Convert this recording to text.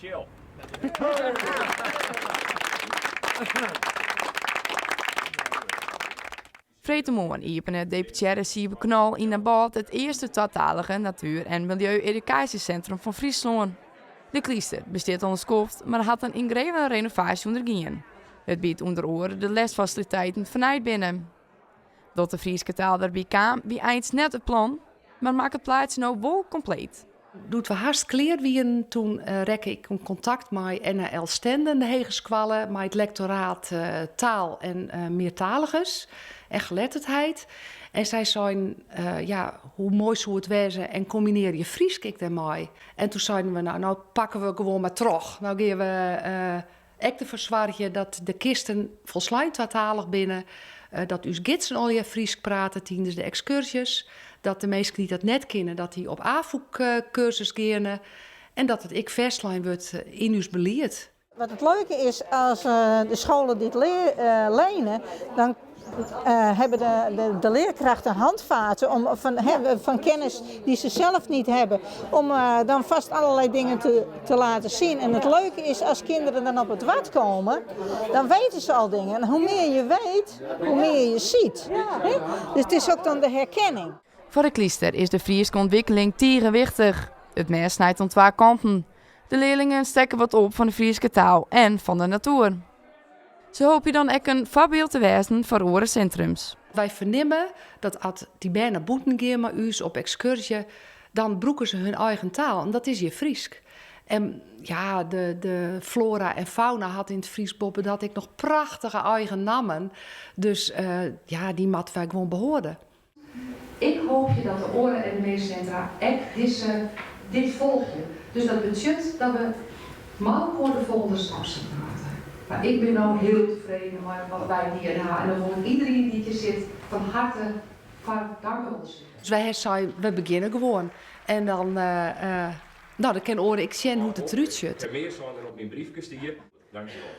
Tsjil. Freedtemoarn iepene deputearre Sybe Knol yn Damwâld it earste twatalige natuer en miljeu-edukaasjesintrum fan Fryslân. De Klyster bestiet al in skoft, mar hat in yngreven renovaasje ûndergien, wêrby't ûnder oare de lesfasiliteiten fernijd binne. Dat de Fryske taal derby kaam, wie eins net it plan, mar makket it plaatsje no wol kompleet. Doe't we hast klear wienen, toen rekke ik yn kontakt mei NHL Stenden, de hegeskoalle, mei it lektoraat Taal en Meartaligens en Geletterdheid. En sy seinen, ja, hoe moai soe it wêze en kombinearje Frysk ek dêrmei. En toen seinen we, no, no pakke we gewoan mar troch. No gean we ek derfoar soargje dat de kisten folslein twatalich binne, dat ús gidsen allegear Frysk prate tidens de ekskurzjes, dat de minsken dy't dat net kinne, dat dy op Afûk-kursus geane en dat it ek fêstlein wurdt yn ús belied. Wat it leuke is, as de scholen dit lene, dan hebben de, de, leerkrachten handvaten om, van, van kennis die ze zelf niet hebben, om dan vast allerlei dingen te, te laten zien. En het leuke is, als kinderen dan op het wad komen, dan weten ze al dingen. En hoe meer je weet, hoe meer je ziet. Dus het is ook dan de herkenning. Foar de Klyster is de Fryske ûntwikkeling tige wichtich. It mês snijt oan twa kanten. De learlingen stekke wat op fan de Fryske taal en fan de natoer. Se hoopje dan ek in foarbyld te wêzen foar oare sintrums. Wy fernimme dat as dy bern nei bûten gean mei ús op ekskurzje, dan brûke se hun eigen taal en dat is hjir Frysk. En ja, de, de flora en fauna hat yn it Frysk boppedat ek noch prachtige eigen nammen. Dus ja, dy moatte wy gewoan behâlde. Ik hoopje dat de oare NME-sintra ek dizze, dit folgje. Dus dat betsjut dat we mei elkoar de folgjende stap sette moatte. Mar ik bin no hiel tefreden mei wat wy dien ha en dan wol ik iederien dy't hjir sit fan harte foar dankewol sizze. Dus wy ha sein, we begjinne gewoan en dan, no, dan kinne oaren ek sjen hoe't it derút sjocht. Ik ha mear sein dan op myn briefke stie. Dankjewol.